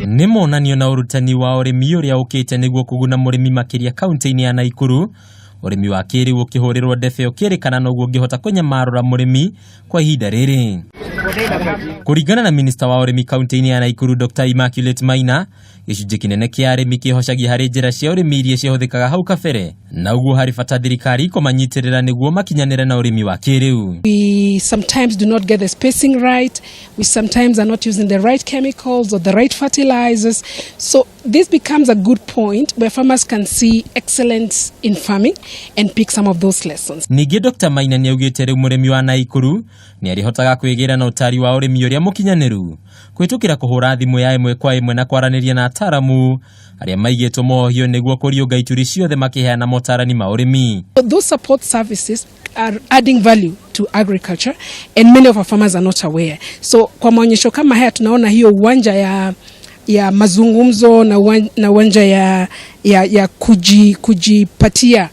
Nĩ monanio na ũrutani wa ũrĩmi ũrĩa ũkĩte nĩguo kũguna mũrĩmi makĩria kaunti-inĩ ya Naikuru. Ũrĩmi wa kĩrĩu ũkĩhũrĩrwo ndebe ũkĩrĩkana noguo ũngĩhota kũnyamarũra mũrĩmi kwa ihinda rĩrĩ. Kũringana na minista wa ũrĩmi kaunti-inĩ ya Naikuru Dr. Immaculate Maina, gĩcunjĩ kĩnene kĩa arĩmi kĩhocagia harĩ njĩra cia ũrĩmi iria ciahũthĩkaga hau kabere, na ũguo harĩ bata thirikari kũmanyitĩrĩra nĩguo makinyanĩre na ũrĩmi wa kĩrĩu. We sometimes do not get the spacing right. We sometimes are not using the right chemicals or the right fertilizers. So this becomes a good point where farmers can see excellence in farming and pick some of those lessons. Ningĩ Dr. Maina nĩaugĩte rĩu mũrĩmi wa Naikuru nĩarĩhotaga kwĩgĩra na ũtari wa ũrĩmi ũrĩa mũkinyanĩru kũhĩtũkĩra kũhũra thimũ ya ĩmwe kwa ĩmwe na kwaranĩria na ataramu arĩa maigĩtwo mohio nĩguo kũriũnga ituri ciothe makĩheana motarani ma ũrĩmi. So those support services are adding value to agriculture and many of our farmers are not aware. So kwa maonyesho kama haya tunaona hiyo uwanja ya mazungumzo na uwanja ya kujipatia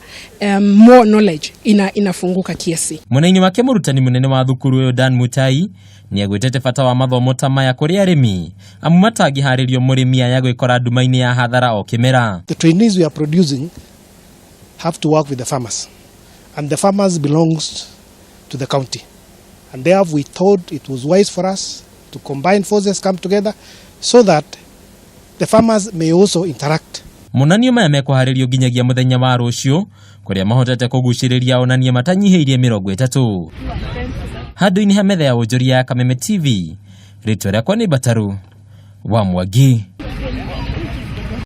more knowledge inafunguka kiasi. Mwena-inĩ wake mũrutani mũnene wa thukuru ĩyo Dan Mutai nĩagwetete bata wa mathomo ta maya kũrĩ arĩmi amu matangĩharĩrio mũrĩmi aya gwĩkora nduma-inĩ ya hathara o kĩmera. The trainees we are producing have to work with the farmers, and the farmers belongs to the county. And therefore we thought it was wise for us to combine forces, come together, so that the farmers may also interact. Monanio maya mekũharĩrio nginyagia mũthenya wa rũciũ kũrĩa mahotete kũgucĩrĩria onania matanyihĩirie 30. Handũ-inĩ ha metha ya wonjoria ya Kameme TV, rĩtwa rĩakwa nĩ Mbataru wa Mwangi.